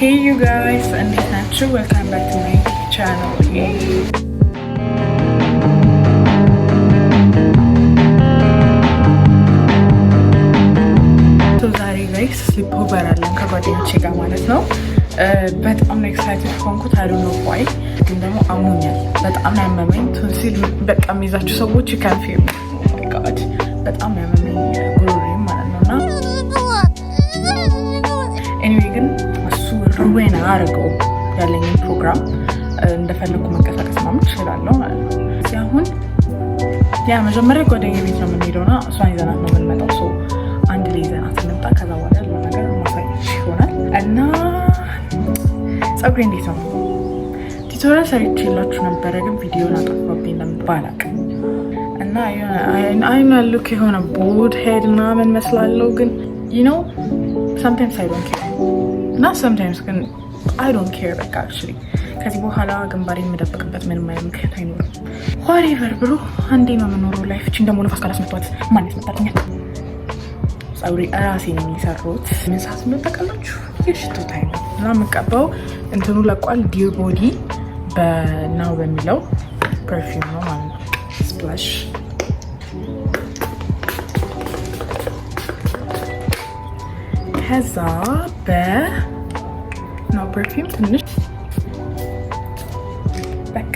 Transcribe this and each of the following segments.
Hey you guys, እንዴት ናችሁ? Welcome back to my channel. ዛሬ guys sleepover አለን ከጓደኞቼ ጋር ማለት ነው። በጣም ነው excited ሆንኩት። I don't know why፣ ግን ደግሞ አሞኛል። በጣም ነው ያመመኝ። ቶንሲል በቃ የሚይዛችሁ ሰዎች can feel God፣ በጣም ነው ያመመኝ ጉሮሬም ማለት ነው። እና anyway ግን እሱ ruin አያደርገውም ያለኝን ፕሮግራም፣ እንደፈለግኩ መንቀሳቀስ ምናምን እችላለሁ ማለት ነው። እዚህ አሁን yeah፣ መጀመሪያ ጓደኛ ቤት ነው የምንሄደው እና እሷን ይዘናት ነው የምንመጣው። So አንድ ላይ ይዘናት እንምጣ። ከዛ በኋላ ያለው ነገር ማሳየት ይሆናል። እና ፀጉሬ እንዴት ነው? Tutorial ሰርቼላችሁ ነበረ፣ ግን ቪዲዮን አጠፋብኝ ለምን ባላቅም። እና I look የሆነ bald head ምናምን መስላለው፣ ግን sometimes I don't care እና sometimes ግን I don't care። በቃ actually ከዚህ በኋላ ግንባሬ የምደብቅበት ምንም አይነት ምክንያት አይኖርም። Whatever bro፣ አንዴ ነው የምኖረው life። እቺን ደግሞ ነፋስ ካላስመቷት ማን ያስመጣልኛል? ፀጉሬ እራሴ ነው የሚሰሩት። ምን ሰዓት እንደሆነ ታውቃላችሁ? የሽቶ time ነው እና የምቀባው እንትኑ ለቋል። Dear Body በናው በሚለው perfume ነው ማለት ነው። Splash። ከዛ በ Now perfume ትንሽ በቃ።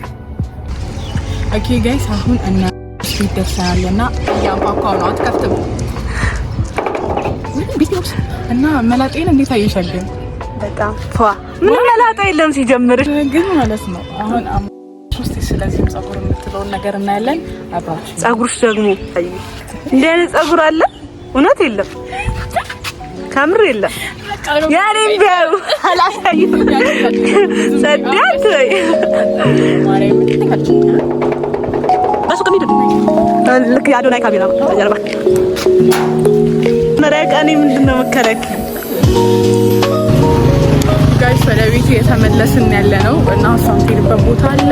Okay guys፣ አሁን እና ቤት ደርሰናል እና እያንኳኳው ነው፣ አትከፍትም እና መላጤን እንዴት አየሻል ግን? በጣም ፏ፣ ምንም መላጣ የለም ሲጀምር። ግን ማለት ነው አሁን ሶስት ስለዚህም ፀጉር የምትለውን ነገር እናያለን። አብራችሁ ፀጉርሽ ደግሞ እንዲህ አይነት ፀጉር አለ? እውነት የለም፣ ከምር የለም። ያኔም ቢያዩ አላሳይም። ጸዳት ወይ በሱቅ የሚሄድ ልክ የአዶናይ ካሜራ ጀርባ መሪያ። እኔ ምንድን ነው መከረክ? Guys፣ ወደ ቤት እየተመለስን ያለ ነው እና እሷ የምትሄድበት ቦታ አለ።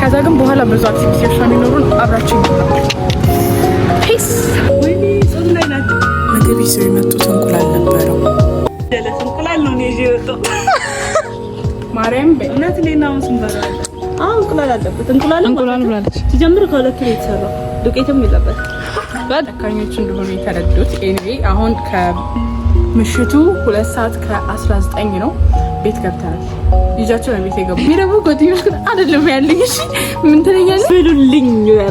ከዛ ግን በኋላ ብዙ activity ዎች ነው የሚኖሩን። አብራችን ነው። Peace። ምግብ ይዘው የመጡት እንቁላል ነበረው። እንቁላል ነው ይዤ የወጣሁት። ማርያም። እውነት እኔና አሁን ስንበላ አዎ እንቁላል አለበት። እንቁላል እንቁላል ብላለች። ሲጀምር ከሁለት ነው የተሰራው፣ ዱቄትም የለበት። ጨካኞች እንደሆኑ የተረዱት። Anyway አሁን ከምሽቱ 2 ሰዓት ከ19 ነው። ቤት ገብተናል። ይዣቸው ነው ቤት የገቡ። የሚረቡ ጓደኞች ግን አይደለም ያለኝ። እሺ ምን ትለኛለህ? ብሉልኝ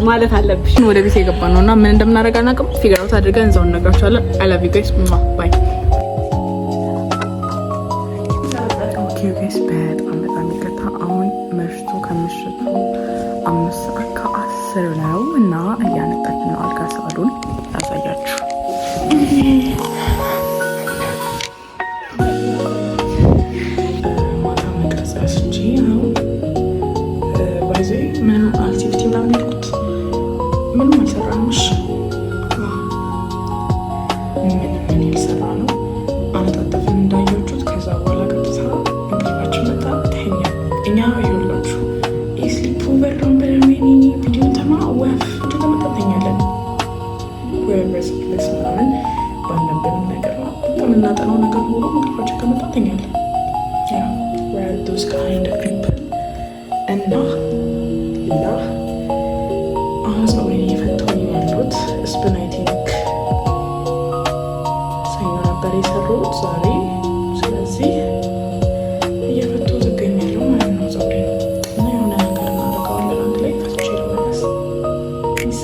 ማለት አለብሽ። ወደ ቤት የገባ ነው እና ምን እንደምናደርግ አናውቅም። Figure out አድርገን እዛው እንነግራቸዋለን። I love you guys, bye። Okay guys፣ በጣም በጣም ይቅርታ። አሁን መሽቶ ከምሽቱ 5 ሰዓት ከ10 ነው እና እያነጠፍን ነው አልጋ። ሳሎን ላሳያችሁ። ማታ መቅረጽ ረስቼ ነው። By the way ምንም activity ምናምን ያልኩት ምንም አልሰራንም። እሺ ምንም ምን ያልሰራ ነው። አነጣጠፍን እንዳያችሁት። ከዛ በኋላ ቀጥታ እንቅልፋችን መጣ፣ ተኛ። እኛ ይኸውላችሁ sleepover ነው ብለን ወይኔ ቪዲዮ ተማ ወፍ ከመጣ ተኛለን። Place ምናምን ባለብንም ነገር ነው በጣም የምናጠናው ነገር ኖሮ እንቅልፋችን ከመጣ ተኛለን። Those kind of people። እና ሌላ አሁን ፀጉሬን እየፈታሁኝ ነው ያለሁት። It's been I think ሰኞ ነበር የሰራሁት ዛሬ። ስለዚህ እየፈታሁት እገኛለሁ ማለት ነው ፀጉሬን እና የሆነ ነገር እናደርገዋለን አንድ ላይ። ፈትቼ ልመለስ። Peace።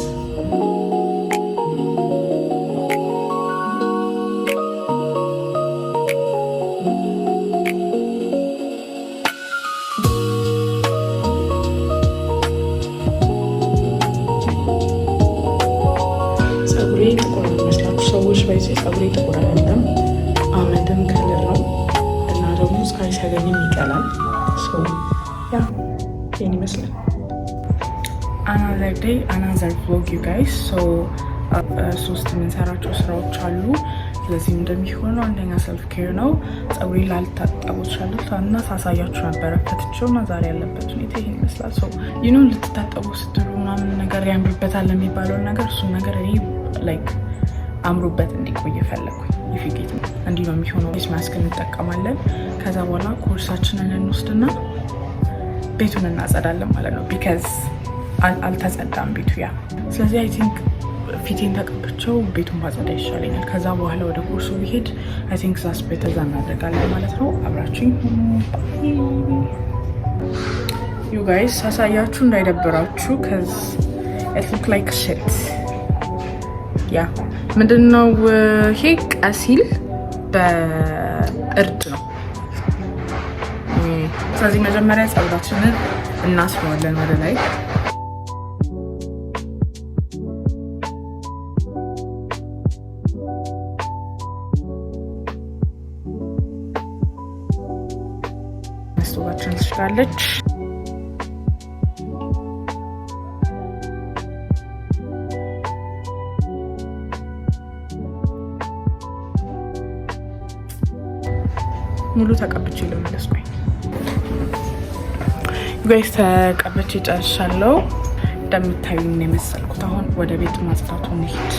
ፀጉሬ ጥቁር የሚመስላችሁ ሰዎች by the way ፀጉሬ ጥቁር አይደለም፣ አመድም color ነው እና ደግሞ ፀሐይ ሲያገኝም ይቀላል። Yeah፣ ይህን ይመስላል። Another day, another vlog, you guys። ሶስት የምንሰራቸው ስራዎች አሉ። ስለዚህ እንደሚሆነው አንደኛ self care ነው። ፀጉሬ ላልታጠቡ እችላለሁ እና ሳሳያችሁ ነበረ ፈትቼው እና ዛሬ ያለበት ሁኔታ ይሄን ይመስላል። So ልትታጠቡ ስትሉ ምናምን ነገር ያምርበታል የሚባለውን ነገር፣ እሱን ነገር እኔ like አምሮበት እንዲቆይ ፈለግኩኝ። If you get እንዲህ ነው የሚሆነው። Face mask እንጠቀማለን። ከዛ በኋላ ኮርሳችንን እንወስድና ቤቱን እናጸዳለን ማለት ነው። Because አልተጸዳም ቤቱ yeah። ስለዚህ I think ፊቴን ተቀብቼው ቤቱን ባጸዳ ይሻለኛል። ከዛ በኋላ ወደ ኮርሱ ቢሄድ I think that's better። እናደርጋለን ማለት ነው። አብራችሁኝ you guys ሳሳያችሁ እንዳይደብራችሁ 'cause it look like shit. Yeah, ምንድነው ይሄ? ቀሲል በእርድ ነው። ስለዚህ መጀመሪያ ፀጉራችንን እናስረዋለን ወደ ላይ። መስታወታችን ትችላለች። ሙሉ ተቀብቼ ልመለስ። ቆይ guys፣ ተቀብቼ ጨርሻለሁ። እንደምታዩኝ የመሰልኩት። አሁን ወደ ቤት ማጽዳቱ እንሂድ።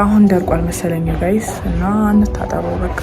አሁን ደርቋል መሰለኝ guys፣ እና እንታጠበው በቃ።